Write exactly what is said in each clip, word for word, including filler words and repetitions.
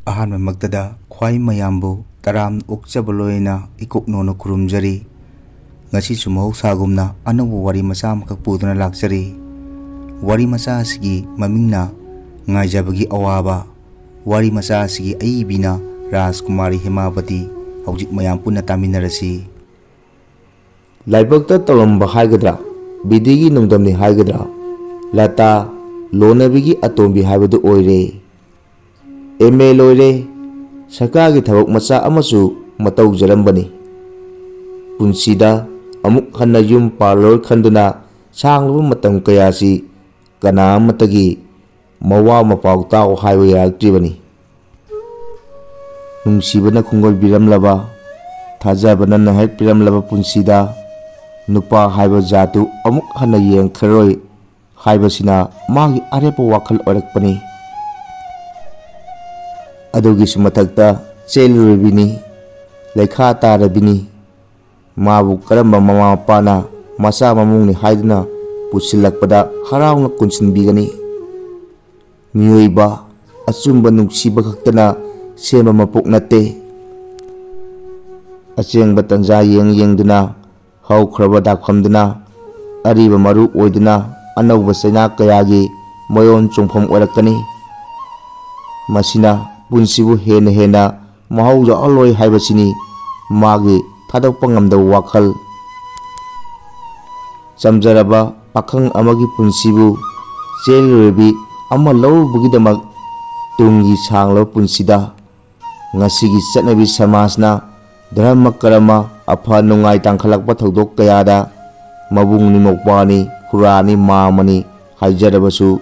ꯑꯍꯥꯟꯕꯃꯛꯇꯗ ꯈ꯭ꯋꯥꯏ ꯃꯌꯥꯝꯕꯨ ꯇꯔꯥꯝꯅ ꯑꯣꯛꯆꯕ ꯂꯣꯏꯅ ꯏꯀꯣꯛꯅꯣꯅ ꯈꯨꯔꯨꯝꯖꯔꯤ꯫ ꯉꯁꯤꯁꯨ ꯃꯍꯧꯁꯥꯒꯨꯝꯅ ꯑꯅꯧꯕ ꯋꯥꯔꯤ ꯃꯆꯥ ꯑꯃꯈꯛ ꯄꯨꯗꯨꯅ ꯂꯥꯛꯆꯔꯤ꯫ ꯋꯥꯔꯤ ꯃꯆꯥ ꯑꯁꯤꯒꯤ ꯃꯃꯤꯡꯅ ꯉꯥꯏꯖꯕꯒꯤ ꯑꯋꯥꯕ꯫ ꯋꯥꯔꯤ ꯃꯆꯥ ꯑꯁꯤꯒꯤ ꯑꯏꯕꯤꯅ ꯔꯥꯖꯀꯨꯃꯥꯔꯤ ꯍꯦꯃꯥꯕꯇꯤ꯫ ꯍꯧꯖꯤꯛ ꯃꯌꯥꯝ ꯄꯨꯟꯅ ꯇꯥꯃꯤꯟꯅꯔꯁꯤ꯫ ꯂꯥꯏꯕꯛꯇ ꯇꯧꯔꯝꯕ ꯍꯥꯏꯒꯗ꯭ꯔꯥ, ꯕꯤꯙꯤꯒꯤ ꯅꯣꯡꯗꯝꯅꯤ ꯍꯥꯏꯒꯗ꯭ꯔꯥ, ꯂꯇꯥ ꯂꯣꯅꯕꯤꯒꯤ ꯑꯇꯣꯝꯕꯤ ꯍꯥꯏꯕꯗꯨ ꯑꯣꯏꯔꯦ꯫ ꯑꯦꯝ ꯑꯦ ꯂꯣꯏꯔꯦ, ꯁꯔꯀꯥꯔꯒꯤ ꯊꯕꯛ ꯃꯆꯥ ꯑꯃꯁꯨ ꯃꯇꯧꯖꯔꯝꯕꯅꯤ꯫ ꯄꯨꯟꯁꯤꯗ ꯑꯃꯨꯛ ꯍꯟꯅ ꯌꯨꯝ ꯄꯥꯜꯂꯔꯣꯏ ꯈꯟꯗꯨꯅ ꯁꯥꯡꯂꯕ ꯃꯇꯝ ꯀꯌꯥꯁꯤ ꯀꯅꯥ ꯑꯃꯠꯇꯒꯤ ꯃꯋꯥ ꯃꯄꯥꯎ ꯇꯥꯎ ꯍꯥꯏꯕ ꯌꯥꯔꯛꯇ꯭ꯔꯤꯕꯅꯤ꯫ ꯅꯨꯡꯁꯤꯕꯅ ꯈꯣꯡꯒꯣꯜꯕꯤꯔꯝꯂꯕ, ꯊꯥꯖꯕꯅ ꯅꯣꯏꯍꯠꯄꯤꯔꯝꯂꯕ ꯄꯨꯟꯁꯤꯗ ꯅꯨꯄꯥ ꯍꯥꯏꯕ ꯖꯥꯠꯇꯨ ꯑꯃꯨꯛ ꯍꯟꯅ ꯌꯦꯡꯈ꯭ꯔꯔꯣꯏ ꯍꯥꯏꯕꯁꯤꯅ ꯃꯥꯒꯤ ꯑꯔꯦꯞꯄ ꯋꯥꯈꯜ ꯑꯣꯏꯔꯛꯄꯅꯤ꯫ ꯑꯗꯨꯒꯤꯁꯨ ꯃꯊꯛꯇ ꯆꯦꯜꯂꯨꯔꯕꯤꯅꯤ, ꯂꯩꯈꯥ ꯇꯥꯔꯕꯤꯅꯤ꯫ ꯃꯥꯕꯨ ꯀꯔꯝꯕ ꯃꯃꯥ ꯃꯄꯥꯅ ꯃꯆꯥ ꯃꯃꯧꯅꯤ ꯍꯥꯏꯗꯨꯅ ꯄꯨꯁꯤꯜꯂꯛꯄꯗ ꯍꯔꯥꯎꯅ ꯀꯣꯟꯁꯤꯟꯕꯤꯒꯅꯤ? ꯃꯤꯑꯣꯏꯕ, ꯑꯆꯨꯝꯕ ꯅꯨꯡꯁꯤꯕ ꯈꯛꯇꯅ ꯁꯦꯝꯕ ꯃꯄꯣꯛ ꯅꯠꯇꯦ꯫ ꯑꯆꯦꯡꯕ ꯇꯟꯖꯥ ꯌꯦꯡ ꯌꯦꯡꯗꯨꯅ ꯍꯧꯈ꯭ꯔꯕ ꯗꯥꯛꯐꯝꯗꯨꯅ ꯑꯔꯤꯕ ꯃꯔꯨ ꯑꯣꯏꯗꯨꯅ ꯑꯅꯧꯕ ꯆꯩꯅꯥ ꯀꯌꯥꯒꯤ ꯃꯌꯣꯟ ꯆꯣꯡꯐꯝ ꯑꯣꯏꯔꯛꯀꯅꯤ꯫ ꯃꯁꯤꯅ ꯄꯨꯟꯁꯤꯕꯨ ꯍꯦꯟꯅ ꯍꯦꯟꯅ ꯃꯍꯥꯎ ꯌꯥꯎꯍꯜꯂꯣꯏ ꯍꯥꯏꯕꯁꯤꯅꯤ ꯃꯥꯒꯤ ꯊꯥꯗꯣꯛꯄ ꯉꯝꯗꯕ ꯋꯥꯈꯜ꯫ ꯆꯝꯖꯔꯕ ꯄꯥꯈꯪ ꯑꯃꯒꯤ ꯄꯨꯟꯁꯤꯕꯨ ꯆꯦꯜꯂꯨꯔꯕꯤ ꯑꯃ ꯂꯧꯔꯨꯕꯒꯤꯗꯃꯛ ꯇꯨꯡꯒꯤ ꯁꯥꯡꯂꯕ ꯄꯨꯟꯁꯤꯗ ꯉꯁꯤꯒꯤ ꯆꯠꯅꯕꯤ ꯁꯃꯥꯖꯅ ꯙꯔꯃ ꯀꯔꯃ, ꯑꯐ ꯅꯨꯡꯉꯥꯏ ꯇꯥꯡꯈꯠꯂꯛꯄ ꯊꯧꯗꯣꯛ ꯀꯌꯥꯗ ꯃꯕꯨꯡꯅꯤ, ꯃꯧꯄ꯭ꯋꯥꯅꯤ, ꯈꯨꯔꯥꯅꯤ, ꯃꯥꯝꯃꯅꯤ ꯍꯥꯏꯖꯔꯕꯁꯨ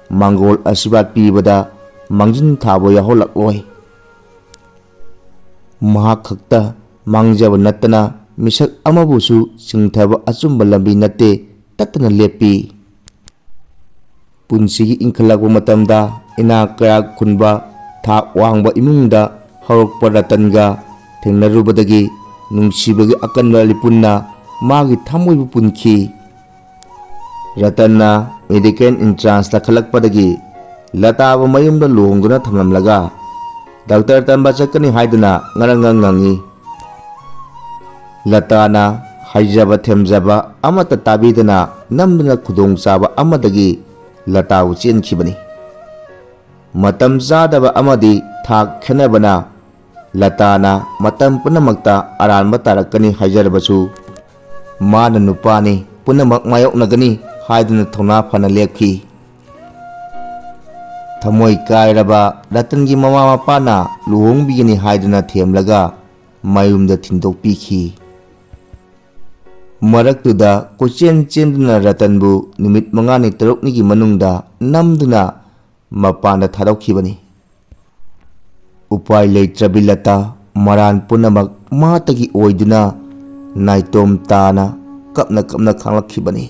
ꯃꯥꯡꯒꯣꯜ ꯑꯁꯤꯔꯕꯥꯗ ꯄꯤꯕꯗ ꯃꯥꯡꯖꯤꯟ ꯊꯥꯕ ꯌꯥꯎꯍꯜꯂꯛꯂꯣꯏ꯫ ꯃꯍꯥꯛ ꯈꯛꯇ ꯃꯥꯡꯖꯕ ꯅꯠꯇꯅ ꯃꯤꯁꯛ ꯑꯃꯕꯨꯁꯨ ꯆꯤꯡꯊꯕ ꯑꯆꯨꯝꯕ ꯂꯝꯕꯤ ꯅꯠꯇꯦ ꯇꯠꯇꯅ ꯂꯦꯞꯄꯤ꯫ ꯄꯨꯟꯁꯤꯒꯤ ꯏꯟꯈꯠꯂꯛꯄ ꯃꯇꯝꯗ ꯏꯅꯥꯛ ꯀꯩꯔꯥꯛ ꯈꯨꯟꯕ, ꯊꯥꯛ ꯋꯥꯡꯕ ꯏꯃꯨꯡꯗ ꯍꯧꯔꯛꯄ ꯔꯇꯟꯒ ꯊꯦꯡꯅꯔꯨꯕꯗꯒꯤ ꯅꯨꯡꯁꯤꯕꯒꯤ ꯑꯀꯟꯕ ꯂꯤꯄꯨꯟꯅ ꯃꯥꯒꯤ ꯊꯃꯣꯏꯕꯨ ꯄꯨꯟꯈꯤ꯫ ꯔꯇꯟꯅ ꯃꯦꯗꯤꯀꯦꯜ ꯏꯟꯇ꯭ꯔꯥꯟꯁ ꯂꯥꯈꯠꯂꯛꯄꯗꯒꯤ ꯂꯇꯥꯕꯨ ꯃꯌꯨꯝꯗ ꯂꯨꯍꯣꯡꯗꯨꯅ ꯊꯝꯂꯝꯂꯒ ꯗꯥꯛꯇꯔ ꯇꯝꯕ ꯆꯠꯀꯅꯤ ꯍꯥꯏꯗꯨꯅ ꯉꯔꯪ ꯉꯔꯪ ꯉꯪꯉꯤ꯫ ꯂꯇꯥꯅ ꯍꯥꯏꯖꯕ ꯊꯦꯝꯖꯕ ꯑꯃꯠꯇ ꯇꯥꯕꯤꯗꯅ ꯅꯝꯗꯨꯅ ꯈꯨꯗꯣꯡꯆꯥꯕ ꯑꯃꯗꯒꯤ ꯂꯇꯥꯕꯨ ꯆꯦꯟꯈꯤꯕꯅꯤ꯫ ꯃꯇꯝ ꯆꯥꯗꯕ ꯑꯃꯗꯤ ꯊꯥꯛ ꯈꯦꯠꯅꯕꯅ ꯂꯇꯥꯅ ꯃꯇꯝ ꯄꯨꯝꯅꯃꯛꯇ ꯑꯔꯥꯟꯕ ꯇꯥꯔꯛꯀꯅꯤ ꯍꯥꯏꯖꯔꯕꯁꯨ, ꯃꯥꯅ ꯅꯨꯄꯥꯅꯤ, ꯄꯨꯝꯅꯃꯛ ꯃꯥꯌꯣꯛꯅꯒꯅꯤ ꯍꯥꯏꯗꯨꯅ ꯊꯧꯅꯥ ꯐꯅ ꯂꯦꯞꯈꯤ꯫ ꯊꯃꯣꯏ ꯀꯥꯏꯔꯕ ꯔꯇꯟꯒꯤ ꯃꯃꯥ ꯃꯄꯥꯅ ꯂꯨꯍꯣꯡꯕꯤꯒꯅꯤ ꯍꯥꯏꯗꯨꯅ ꯊꯦꯝꯂꯒ ꯃꯌꯨꯝꯗ ꯊꯤꯟꯗꯣꯛꯄꯤꯈꯤ꯫ ꯃꯔꯛꯇꯨꯗ ꯀꯣꯏꯆꯦꯟ ꯆꯦꯟꯗꯨꯅ ꯔꯇꯟꯕꯨ ꯅꯨꯃꯤꯠ ꯃꯉꯥꯅꯤ ꯇꯔꯨꯛꯅꯤꯒꯤ ꯃꯅꯨꯡꯗ ꯅꯝꯗꯨꯅ ꯃꯄꯥꯟꯗ ꯊꯥꯗꯣꯛꯈꯤꯕꯅꯤ꯫ ꯎꯄꯥꯏ ꯂꯩꯇ꯭ꯔꯕꯤ ꯂꯇꯥ ꯃꯔꯥꯟ ꯄꯨꯝꯅꯃꯛ ꯃꯥꯇꯒꯤ ꯑꯣꯏꯗꯨꯅ ꯅꯥꯏꯇꯣꯝ ꯇꯥꯅ ꯀꯞꯅ ꯀꯞꯅ ꯈꯥꯡꯂꯛꯈꯤꯕꯅꯤ꯫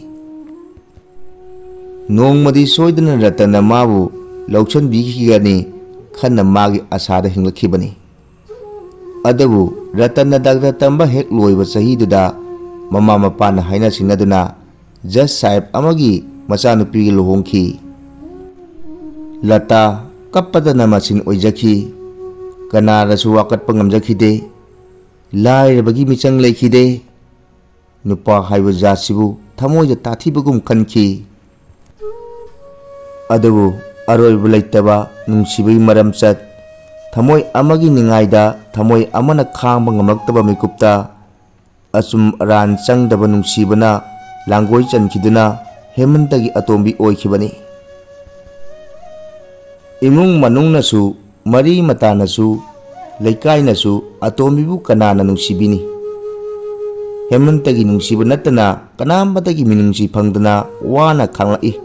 ꯅꯣꯡꯃꯗꯤ ꯁꯣꯏꯗꯅ ꯔꯇꯟꯅ ꯃꯥꯕꯨ ꯂꯧꯁꯤꯟꯕꯤꯈꯤꯒꯅꯤ ꯈꯟꯅ ꯃꯥꯒꯤ ꯑꯁꯥꯗ ꯍꯤꯡꯂꯛꯈꯤꯕꯅꯤ꯫ ꯑꯗꯨꯕꯨ ꯔꯇꯟꯅ ꯗꯥꯛꯇꯔ ꯇꯝꯕ ꯍꯦꯛ ꯂꯣꯏꯕ ꯆꯍꯤꯗꯨꯗ ꯃꯃꯥ ꯃꯄꯥꯅ ꯍꯥꯏꯅ ꯁꯤꯡꯅꯗꯨꯅ ꯖꯖ ꯁꯥꯍꯦꯕ ꯑꯃꯒꯤ ꯃꯆꯥꯅꯨꯄꯤꯒ ꯂꯨꯍꯣꯡꯈꯤ꯫ ꯂꯇꯥ ꯀꯞꯄꯗꯅ ꯃꯁꯤꯟ ꯑꯣꯏꯖꯈꯤ꯫ ꯀꯅꯥꯗꯁꯨ ꯋꯥꯀꯠꯄ ꯉꯝꯖꯈꯤꯗꯦ꯫ ꯂꯥꯏꯔꯕꯒꯤ ꯃꯤꯆꯪ ꯂꯩꯈꯤꯗꯦ꯫ ꯅꯨꯄꯥ ꯍꯥꯏꯕ ꯖꯥꯠꯁꯤꯕꯨ ꯊꯃꯣꯏꯗ ꯇꯥꯊꯤꯕꯒꯨꯝ ꯈꯟꯈꯤ꯫ ꯑꯗꯨꯕꯨ ꯑꯔꯣꯏꯕ ꯂꯩꯇꯕ ꯅꯨꯡꯁꯤꯕꯒꯤ ꯃꯔꯝꯆꯠ, ꯊꯃꯣꯏ ꯑꯃꯒꯤ ꯅꯤꯡꯉꯥꯏꯗ ꯊꯃꯣꯏ ꯑꯃꯅ ꯈꯥꯡꯕ ꯉꯝꯂꯛꯇꯕ ꯃꯤꯀꯨꯞꯇ ꯑꯆꯨꯝ ꯑꯔꯥꯟ ꯆꯪꯗꯕ ꯅꯨꯡꯁꯤꯕꯅ ꯂꯥꯡꯒꯣꯏ ꯆꯟꯈꯤꯗꯨꯅ ꯍꯦꯃꯟꯇꯒꯤ ꯑꯇꯣꯝꯕꯤ ꯑꯣꯏꯈꯤꯕꯅꯤ꯫ ꯏꯃꯨꯡ ꯃꯅꯨꯡꯅꯁꯨ, ꯃꯔꯤ ꯃꯇꯥꯅꯁꯨ, ꯂꯩꯀꯥꯏꯅꯁꯨ ꯑꯇꯣꯝꯕꯤꯕꯨ ꯀꯅꯥꯅ ꯅꯨꯡꯁꯤꯕꯤꯅꯤ? ꯍꯦꯃꯟꯇꯒꯤ ꯅꯨꯡꯁꯤꯕ ꯅꯠꯇꯅ ꯀꯅꯥꯝꯕꯗꯒꯤ ꯃꯤꯅꯨꯡꯁꯤ ꯐꯪꯗꯅ ꯋꯥꯅ ꯈꯥꯡꯂꯛꯏ꯫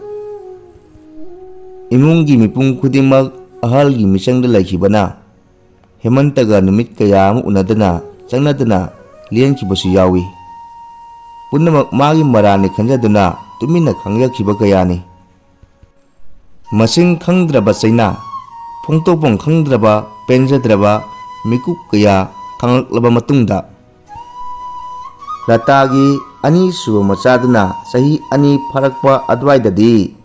ꯏꯃꯨꯡꯒꯤ ꯃꯤꯄꯨꯝ ꯈꯨꯗꯤꯡꯃꯛ ꯑꯍꯜꯒꯤ ꯃꯤꯆꯪꯗ ꯂꯩꯈꯤꯕꯅ ꯍꯦꯃꯟꯇꯒ ꯅꯨꯃꯤꯠ ꯀꯌꯥ ꯑꯃ ꯎꯅꯗꯅ ꯆꯪꯅꯗꯅ ꯂꯦꯟꯈꯤꯕꯁꯨ ꯌꯥꯎꯏ꯫ ꯄꯨꯝꯅꯃꯛ ꯃꯥꯒꯤ ꯃꯔꯥꯜꯅꯤ ꯈꯟꯖꯗꯨꯅ ꯇꯨꯃꯤꯟꯅ ꯈꯥꯡꯖꯈꯤꯕ ꯀꯌꯥꯅꯤ꯫ ꯃꯁꯤꯡ ꯈꯪꯗ꯭ꯔꯕ ꯆꯩꯅꯥ, ꯐꯣꯡꯗꯣꯛꯐꯝ ꯈꯪꯗ꯭ꯔꯕ ꯄꯦꯟꯖꯗ꯭ꯔꯕ ꯃꯤꯀꯨꯞ ꯀꯌꯥ ꯈꯪꯂꯛꯂꯕ ꯃꯇꯨꯡꯗ, ꯂꯇꯥꯒꯤ ꯑꯅꯤꯁꯨꯕ ꯃꯆꯥꯗꯨꯅ ꯆꯍꯤ ꯑꯅꯤ ꯐꯥꯔꯛꯄ ꯑꯗꯨꯋꯥꯏꯗꯗꯤ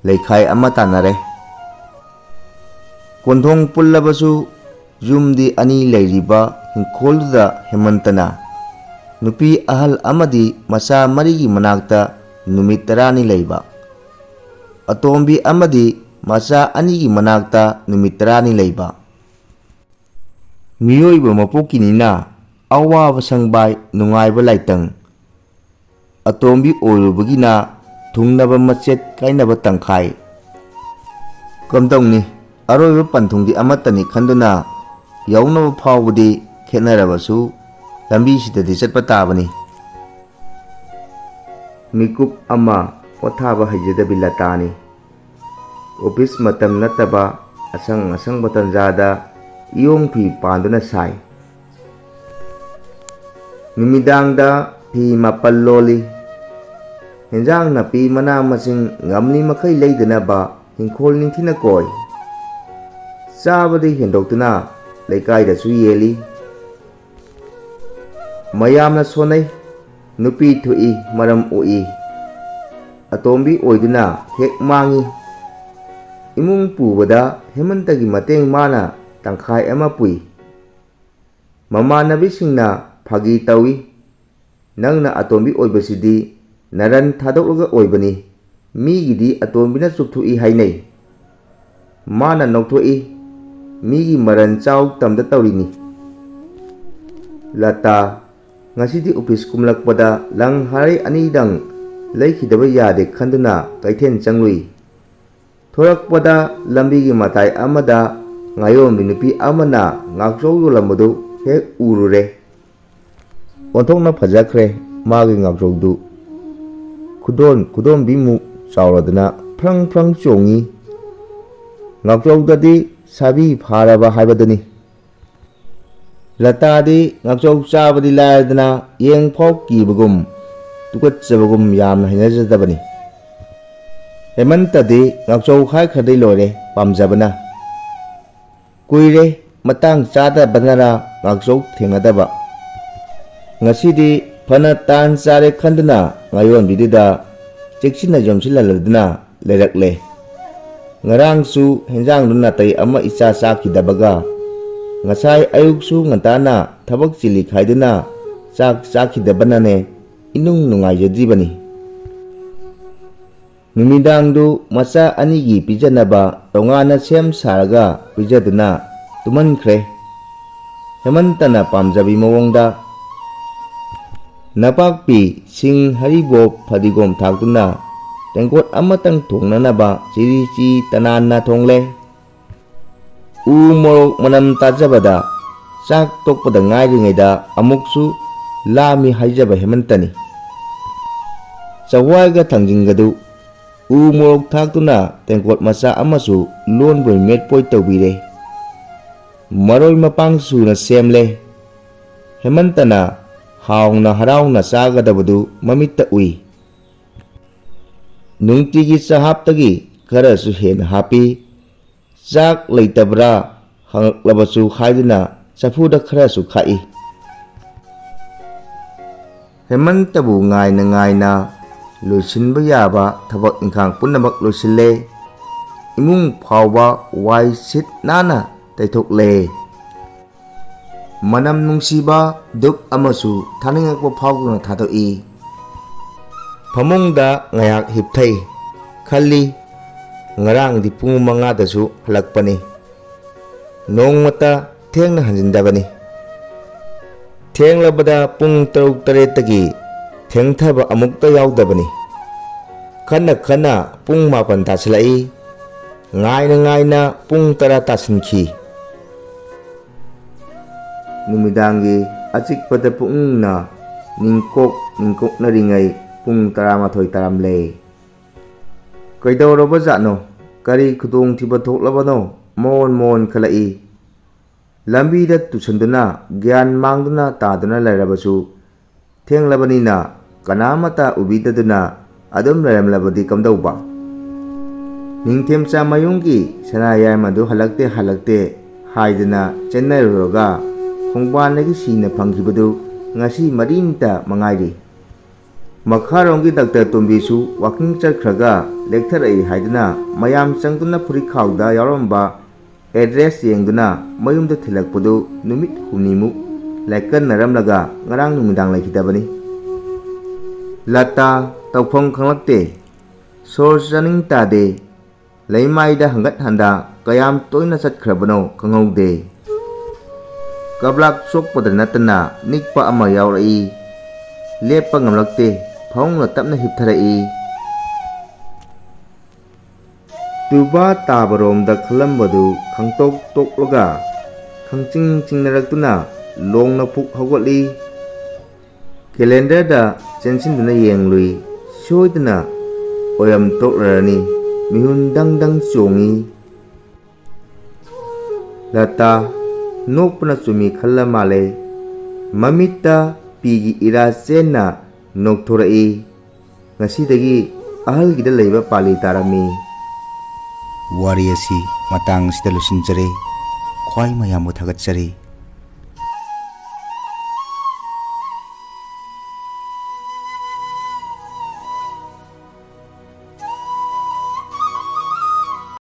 ꯂꯩꯈꯥꯏ ꯑꯃ ꯇꯥꯟꯅꯔꯦ꯫ ꯀꯣꯟꯊꯣꯡ ꯄꯨꯜꯂꯕꯁꯨ ꯌꯨꯝꯗꯤ ꯑꯅꯤ ꯂꯩꯔꯤꯕ ꯍꯤꯡꯈꯣꯜꯗꯨꯗ ꯍꯦꯃꯟꯇꯅ ꯅꯨꯄꯤ ꯑꯍꯜ ꯑꯃꯗꯤ ꯃꯆꯥ ꯃꯔꯤꯒꯤ ꯃꯅꯥꯛꯇ ꯅꯨꯃꯤꯠ ꯇꯔꯥꯅꯤ ꯂꯩꯕ꯫ ꯑꯇꯣꯝꯕꯤ ꯑꯃꯗꯤ ꯃꯆꯥ ꯑꯅꯤꯒꯤ ꯃꯅꯥꯛꯇ ꯅꯨꯃꯤꯠ ꯇꯔꯥꯅꯤ ꯂꯩꯕ꯫ ꯃꯤꯑꯣꯏꯕ ꯃꯄꯣꯛꯀꯤꯅꯤꯅ ꯑꯋꯥꯕ ꯁꯪꯕꯥꯏ ꯅꯨꯡꯉꯥꯏꯕ ꯂꯥꯏꯇꯪ꯫ ꯑꯇꯣꯝꯕꯤ ꯑꯣꯏꯔꯨꯕꯒꯤꯅ ꯊꯨꯡꯅꯕ ꯃꯆꯦꯠ ꯀꯥꯏꯅꯕ ꯇꯪꯈꯥꯏ꯫ ꯀꯝꯗꯧꯅꯤ, ꯑꯔꯣꯏꯕ ꯄꯟꯊꯨꯡꯗꯤ ꯑꯃꯠꯇꯅꯤ ꯈꯟꯗꯨꯅ ꯌꯧꯅꯕ ꯐꯥꯎꯕꯗꯤ ꯈꯦꯠꯅꯔꯕꯁꯨ ꯂꯝꯕꯤꯁꯤꯗꯗꯤ ꯆꯠꯄ ꯇꯥꯕꯅꯤ꯫ ꯃꯤꯀꯨꯞ ꯑꯃ ꯄꯣꯊꯥꯕ ꯍꯩꯖꯗꯕꯤ ꯂꯇꯥꯅꯤ꯫ ꯑꯣꯐꯤꯁ ꯃꯇꯝ ꯅꯠꯇꯕ ꯑꯁꯪ ꯑꯁꯪꯕ ꯇꯟꯖꯥꯗ ꯏꯌꯣꯡ ꯐꯤ ꯄꯥꯟꯗꯨꯅ ꯁꯥꯏ꯫ ꯅꯨꯃꯤꯗꯥꯡꯗ ꯐꯤ ꯃꯥꯄꯜ ꯂꯣꯜꯂꯤ꯫ ꯍꯦꯟꯖꯥꯡ ꯅꯥꯄꯤ ꯃꯅꯥ ꯃꯁꯤꯡ ꯉꯝꯂꯤ ꯃꯈꯩ ꯂꯩꯗꯅꯕ ꯏꯪꯈꯣꯜ ꯅꯤꯡꯊꯤꯅ ꯀꯣꯏ꯫ ꯆꯥꯕꯗꯤ ꯍꯦꯟꯗꯣꯛꯇꯨꯅ ꯂꯩꯀꯥꯏꯗꯁꯨ ꯌꯦꯜꯂꯤ꯫ ꯃꯌꯥꯝꯅ ꯁꯣꯟꯅꯩ, ꯅꯨꯄꯤ ꯊꯣꯛꯏ, ꯃꯔꯝ ꯑꯣꯛꯏ꯫ ꯑꯇꯣꯝꯕꯤ ꯑꯣꯏꯗꯨꯅ ꯍꯦꯛ ꯃꯥꯡꯏ꯫ ꯏꯃꯨꯡ ꯄꯨꯕꯗ ꯍꯦꯃꯟꯇꯒꯤ ꯃꯇꯦꯡ ꯃꯥꯅ ꯇꯪꯈꯥꯏ ꯑꯃ ꯄꯨꯏ꯫ ꯃꯃꯥꯟꯅꯕꯤꯁꯤꯡꯅ ꯐꯥꯒꯤ ꯇꯧꯏ, "ꯅꯪꯅ ꯑꯇꯣꯝꯕꯤ ꯑꯣꯏꯕꯁꯤꯗꯤ ꯅꯔꯟ ꯊꯥꯗꯣꯛꯂꯒ ꯑꯣꯏꯕꯅꯤ, ꯃꯤꯒꯤꯗꯤ ꯑꯇꯣꯝꯕꯤꯅ ꯆꯨꯞꯊꯣꯛꯏ ꯍꯥꯏꯅꯩ"꯫ ꯃꯥꯅ ꯅꯣꯛꯊꯣꯛꯏ, "ꯃꯤꯒꯤ ꯃꯔꯟ ꯆꯥꯎ ꯇꯝꯗ ꯇꯧꯔꯤꯅꯤ"꯫ ꯂꯇꯥ ꯉꯁꯤꯗꯤ ꯑꯣꯐꯤꯁ ꯀꯨꯝꯂꯛꯄꯗ ꯂꯪ ꯍꯥꯔꯩ ꯑꯅꯤꯗꯪ ꯂꯩꯈꯤꯗꯕ ꯌꯥꯗꯦ ꯈꯟꯗꯨꯅ ꯀꯩꯊꯦꯜ ꯆꯪꯂꯨꯏ꯫ ꯊꯣꯔꯛꯄꯗ ꯂꯝꯕꯤꯒꯤ ꯃꯇꯥꯏ ꯑꯃꯗ ꯉꯥꯌꯣꯟꯕꯤ ꯅꯨꯄꯤ ꯑꯃꯅ ꯉꯥꯛꯆꯧ ꯌꯣꯜꯂꯝꯕꯗꯨ ꯍꯦꯛ ꯎꯔꯨꯔꯦ꯫ ꯑꯣꯟꯊꯣꯛꯅ ꯐꯖꯈ꯭ꯔꯦ ꯃꯥꯒꯤ ꯉꯥꯛꯆꯧꯗꯨ꯫ ꯈꯨꯗꯣꯟ ꯈꯨꯗꯣꯟꯕꯤꯃꯨꯛ ꯆꯥꯎꯔꯗꯅ ꯐ꯭ꯔꯪ ꯐ꯭ꯔꯪ ꯆꯣꯡꯉꯤ꯫ ꯉꯥꯛꯆꯧꯗꯗꯤ ꯁꯥꯕꯤ ꯐꯥꯔꯕ ꯍꯥꯏꯕꯗꯨꯅꯤ꯫ ꯂꯇꯥꯗꯤ ꯉꯥꯛꯆꯧ ꯆꯥꯕꯗꯤ ꯂꯥꯏꯔꯗꯅ ꯌꯦꯡ ꯐꯥꯎ ꯀꯤꯕꯒꯨꯝ, ꯇꯨꯀꯠꯆꯕꯒꯨꯝ ꯌꯥꯝꯅ ꯍꯩꯅꯖꯗꯕꯅꯤ꯫ ꯍꯦꯃꯟꯇꯗꯤ ꯉꯥꯛꯆꯧ ꯍꯥꯏꯈ꯭ꯔꯗꯤ ꯂꯣꯏꯔꯦ ꯄꯥꯝꯖꯕꯅ꯫ ꯀꯨꯏꯔꯦ ꯃꯇꯥꯡ ꯆꯥꯗꯕꯅꯔꯥ ꯉꯥꯛꯆꯧ ꯊꯦꯡꯅꯗꯕ꯫ ꯉꯁꯤꯗꯤ ꯐꯅ ꯇꯥꯟ ꯆꯥꯔꯦ ꯈꯟꯗꯨꯅ ꯉꯥꯌꯣꯟꯕꯤꯗꯨꯗ ꯆꯦꯛꯁꯤꯟꯅ ꯌꯣꯝꯁꯤꯜꯍꯜꯂꯗꯨꯅ ꯂꯩꯔꯛꯂꯦ꯫ ꯉꯔꯥꯡꯁꯨ ꯍꯦꯟꯖꯥꯡꯗꯨ ꯅꯥꯇꯩ ꯑꯃ ꯏꯆꯥ ꯆꯥꯈꯤꯗꯕꯒ ꯉꯁꯥꯏ ꯑꯌꯨꯛꯁꯨ ꯉꯟꯇꯥꯅ ꯊꯕꯛ ꯆꯤꯜꯂꯤ ꯈꯥꯏꯗꯨꯅ ꯆꯥꯛ ꯆꯥꯈꯤꯗꯕꯅꯅꯦ ꯏꯅꯨꯡ ꯅꯨꯡꯉꯥꯏꯖꯗ꯭ꯔꯤꯕꯅꯤ꯫ ꯅꯨꯃꯤꯗꯥꯡꯗꯨ ꯃꯆꯥ ꯑꯅꯤꯒꯤ ꯄꯤꯖꯅꯕ ꯇꯣꯉꯥꯟꯅ ꯁꯦꯝ ꯁꯥꯔꯒ ꯄꯤꯖꯗꯨꯅ ꯇꯨꯝꯍꯟꯈ꯭ꯔꯦ꯫ ꯍꯦꯃꯟꯇꯅ ꯄꯥꯝꯖꯕꯤ ꯃꯑꯣꯡꯗ ꯅꯄꯥꯛꯄꯤ, ꯁꯤꯡ, ꯍꯔꯤꯕꯣꯞ, ꯐꯗꯤꯒꯣꯝ ꯊꯥꯛꯇꯨꯅ ꯇꯦꯡꯀꯣꯠ ꯑꯃꯇꯪ ꯊꯣꯡꯅꯅꯕ ꯆꯤꯔꯤ ꯆꯤ ꯇꯅꯥꯟꯅ ꯊꯣꯡꯂꯦ꯫ ꯎ ꯃꯣꯔꯣꯛ ꯃꯅꯝ ꯇꯥꯖꯕꯗ ꯆꯥꯛ ꯇꯣꯛꯄꯗ ꯉꯥꯏꯔꯤꯉꯩꯗ ꯑꯃꯨꯛꯁꯨ ꯂꯥꯝꯃꯤ ꯍꯥꯏꯖꯕ ꯍꯦꯃꯟꯇꯅꯤ꯫ ꯆꯋꯥꯏꯒ ꯊꯥꯡꯖꯤꯡꯒꯗꯨ ꯎ ꯃꯣꯔꯣꯛ ꯊꯥꯛꯇꯨꯅ ꯇꯦꯡꯀꯣꯠ ꯃꯆꯥ ꯑꯃꯁꯨ ꯂꯣꯟꯕꯣꯏ ꯃꯦꯠꯄꯣꯏ ꯇꯧꯕꯤꯔꯦ꯫ ꯃꯔꯣꯏ ꯃꯄꯥꯡ ꯁꯨꯅ ꯁꯦꯝꯂꯦ꯫ ꯍꯦꯃꯟꯇꯅ ꯍꯥꯎꯅ ꯍꯔꯥꯎꯅ ꯆꯥꯒꯗꯕꯗꯨ ꯃꯃꯤꯠꯇ ꯎꯏ꯫ ꯅꯨꯡꯇꯤꯒꯤ ꯆꯍꯥꯞꯇꯒꯤ ꯈꯔꯁꯨ ꯍꯦꯟꯅ ꯍꯥꯞꯄꯤ꯫ ꯆꯥꯛ ꯂꯩꯇꯕ꯭ꯔꯥ ꯍꯪꯂꯛꯂꯕꯁꯨ ꯍꯥꯏꯗꯨꯅ ꯆꯐꯨꯗ ꯈꯔꯁꯨ ꯈꯥꯛꯏ꯫ ꯍꯦꯃꯟꯇꯕꯨ ꯉꯥꯏꯅ ꯉꯥꯏꯅ ꯂꯣꯏꯁꯤꯟꯕ ꯌꯥꯕ ꯊꯕꯛ ꯏꯪꯈꯥꯡ ꯄꯨꯝꯅꯃꯛ ꯂꯣꯏꯁꯤꯜꯂꯦ꯫ ꯏꯃꯨꯡ ꯐꯥꯎꯕ ꯋꯥꯏ ꯁꯤꯠ ꯅꯥꯟꯅ ꯇꯩꯊꯣꯛꯂꯦ꯫ ꯃꯅꯝ ꯅꯨꯡꯁꯤꯕ ꯙꯨꯞ ꯑꯃꯁꯨ ꯊꯥꯅꯤꯡꯉꯛꯄ ꯐꯥꯎꯗꯨꯅ ꯊꯥꯗꯣꯛꯏ꯫ ꯐꯃꯨꯡꯗ ꯉꯥꯏꯍꯥꯛ ꯍꯤꯞꯊꯩ꯫ ꯈꯜꯂꯤ, ꯉꯔꯥꯡꯗꯤ ꯄꯨꯡ ꯃꯉꯥꯗꯁꯨ ꯍꯜꯂꯛꯄꯅꯤ꯫ ꯅꯣꯡꯃꯇ ꯊꯦꯡꯅ ꯍꯟꯖꯤꯟꯗꯕꯅꯤ꯫ ꯊꯦꯡꯂꯕꯗ ꯄꯨꯡ ꯇꯔꯨꯛ ꯇꯔꯦꯠꯇꯒꯤ ꯊꯦꯡꯊꯕ ꯑꯃꯨꯛꯇ ꯌꯥꯎꯗꯕꯅꯤ꯫ ꯈꯟꯅ ꯈꯟꯅ ꯄꯨꯡ ꯃꯥꯄꯟ ꯇꯥꯁꯤꯜꯂꯛꯏ꯫ ꯉꯥꯏꯅ ꯉꯥꯏꯅ ꯄꯨꯡ ꯇꯔꯥ ꯇꯥꯁꯤꯟꯈꯤ꯫ ꯅꯨꯃꯤꯗꯥꯡꯒꯤ ꯑꯆꯤꯛꯄꯗ ꯄꯨꯛꯅꯤꯡꯅ ꯅꯤꯡꯀꯣꯛ ꯅꯤꯡꯀꯣꯛꯅꯔꯤꯉꯩ ꯄꯨꯡ ꯇꯔꯥꯃꯥꯊꯣꯏ ꯇꯥꯔꯝꯂꯦ꯫ ꯀꯩꯗꯧꯔꯕꯖꯥꯠꯅꯣ? ꯀꯔꯤ ꯈꯨꯗꯣꯡꯊꯤꯕ ꯊꯣꯛꯂꯕꯅꯣ? ꯃꯣꯟ ꯃꯣꯟ ꯈꯜꯂꯛꯏ꯫ ꯂꯝꯕꯤꯗ ꯇꯨꯁꯟꯗꯨꯅ ꯒ꯭ꯌꯥꯟ ꯃꯥꯡꯗꯨꯅ ꯇꯥꯗꯨꯅ ꯂꯩꯔꯕꯁꯨ ꯊꯦꯡꯂꯕꯅꯤꯅ ꯀꯅꯥꯃꯠꯇ ꯎꯕꯤꯗꯗꯨꯅ ꯑꯗꯨꯝ ꯂꯩꯔꯝꯂꯕꯗꯤ ꯀꯝꯗꯧꯕ? ꯅꯤꯡꯊꯦꯝꯆꯥ ꯃꯌꯨꯝꯒꯤ ꯁꯅꯥ ꯌꯥꯏꯃꯗꯨ ꯍꯜꯂꯛꯇꯦ, ꯍꯜꯂꯛꯇꯦ ꯍꯥꯏꯗꯅ ꯆꯦꯟꯅꯔꯨꯔꯒ ꯈꯣꯡꯕꯥꯟꯗꯒꯤ ꯁꯤꯅ ꯐꯪꯈꯤꯕꯗꯨ ꯉꯁꯤ ꯃꯔꯤꯝꯇ ꯃꯉꯥꯏꯔꯤ꯫ ꯃꯈꯥꯔꯣꯝꯒꯤ ꯗꯥꯛꯇꯔ ꯇꯣꯝꯕꯤꯁꯨ ꯋꯥꯀꯤꯡ ꯆꯠꯈ꯭ꯔꯒ ꯂꯦꯛꯊꯔꯛꯏ ꯍꯥꯏꯗꯨꯅ ꯃꯌꯥꯝ ꯆꯪꯗꯨꯅ ꯐꯨꯔꯤꯠꯈꯥꯎꯗ ꯌꯥꯎꯔꯝꯕ ꯑꯦꯗ꯭ꯔꯦꯁ ꯌꯦꯡꯗꯨꯅ ꯃꯌꯨꯝꯗ ꯊꯤꯜꯂꯛꯄꯗꯨ ꯅꯨꯃꯤꯠ ꯍꯨꯝꯅꯤꯃꯨꯛ ꯂꯥꯏꯀꯠꯅꯔꯝꯂꯒ ꯉꯔꯥꯡ ꯅꯨꯃꯤꯗꯥꯡ ꯂꯩꯈꯤꯗꯕꯅꯤ꯫ ꯂꯇꯥ ꯇꯧꯐꯝ ꯈꯪꯂꯛꯇꯦ꯫ ꯁꯣꯔ ꯆꯥꯅꯤꯡ ꯇꯥꯗꯦ꯫ ꯂꯩꯃꯥꯏꯗ ꯍꯪꯒꯠ ꯍꯟꯗ ꯀꯌꯥꯝ ꯇꯣꯏꯅ ꯆꯠꯈ꯭ꯔꯕꯅꯣ ꯈꯪꯍꯧꯗꯦ꯫ ꯀꯕ꯭ꯂꯥꯛ ꯆꯣꯛꯄꯗ ꯅꯠꯇꯅ ꯅꯤꯛꯄ ꯑꯃ ꯌꯥꯎꯔꯛꯏ꯫ ꯂꯦꯞꯄ ꯉꯝꯂꯛꯇꯦ꯫ ꯐꯃꯨꯡꯗ ꯇꯞꯅ ꯍꯤꯞꯊꯔꯛꯏ꯫ ꯇꯨꯕꯥ ꯇꯥꯕꯔꯣꯝꯗ ꯈꯜꯂꯝꯕꯗꯨ ꯈꯪꯇꯣꯛ ꯇꯣꯛꯂꯒ ꯈꯪꯆꯤꯡ ꯆꯤꯡꯅꯔꯛꯇꯨꯅ ꯂꯣꯡꯅ ꯄꯨꯛ ꯍꯧꯒꯠꯂꯤ꯫ ꯀꯦꯂꯦꯟꯗꯔꯗ ꯆꯦꯟꯁꯤꯟꯗꯨꯅ ꯌꯦꯡꯂꯨꯏ꯫ ꯁꯣꯏꯗꯅ ꯑꯣꯏꯔꯝ ꯇꯣꯛꯂꯔꯅꯤ꯫ ꯃꯤꯍꯨꯟ ꯗꯪ ꯗꯪ ꯆꯣꯡꯏ꯫ ꯂꯇꯥ ꯅꯣꯛꯄꯅ ꯆꯨꯝꯃꯤ ꯈꯜꯂ ꯃꯥꯜꯂꯦ꯫ ꯃꯃꯤꯠꯇ ꯄꯤꯒꯤ ꯏꯔꯥ ꯆꯦꯟꯅ ꯅꯣꯛꯊꯣꯔꯛꯏ꯫ ꯉꯁꯤꯗꯒꯤ ꯑꯍꯜꯒꯤꯗ ꯂꯩꯕ ꯄꯥꯜꯂꯤ ꯇꯥꯔꯝꯃꯤ꯫ ꯋꯥꯔꯤ ꯑꯁꯤ ꯃꯇꯥꯡ ꯑꯁꯤꯗ ꯂꯣꯏꯁꯤꯟꯖꯔꯦ꯫ ꯈ꯭ꯋꯥꯏ ꯃꯌꯥꯝꯕꯨ ꯊꯥꯒꯠꯆꯔꯤ꯫